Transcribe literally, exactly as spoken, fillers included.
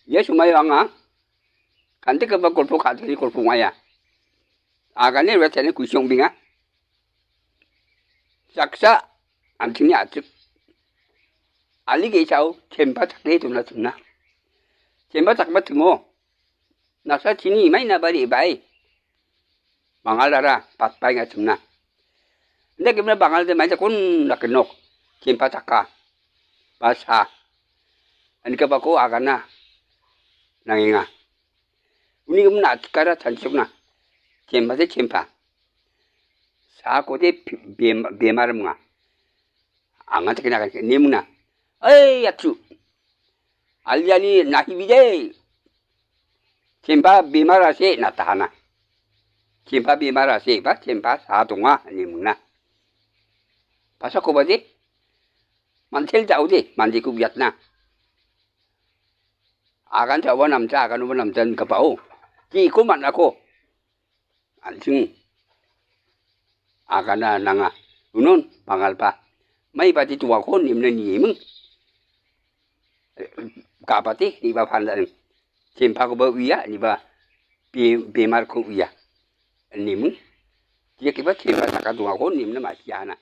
Ia somaio anga kandikgipa golpo ka·teni golpo ong·aia. Agane ruatani kusi ong·benga. Saksa an·chingni a·chik. Ali ge·sao chempa chake dona chimna. Chempa chakba timo. Nasa chini maina bari bai. Bangalara patpaenga chimna. Inde gimna bangal de maina kun rakenok. Chempa chaka. Basa. Ani kabako agana. Nangenga. Uni gimin a·chikara chanchokna. Chempa de chempa. Sakode bem-, bemar munga. Anga chakna ka nemuna. Ei, atsu. Ali ali nahi bide. Chempa bemar ase natahana. Chempa bemar ase ba chempa sa donga nemuna. Pasakoba de. Mantel jaude, mandeko biatna. Agan jauba namja, aganoba namja nikapao. Jiko man·ako. An·ching agana nanga. Unon bangalba. Maibati tuako nimna nieming. Gabati niba pandaring. Chempakoba uia, niba be-, bemarko uia. Niming. Dia kiba chempa taka dongako nimna masiana.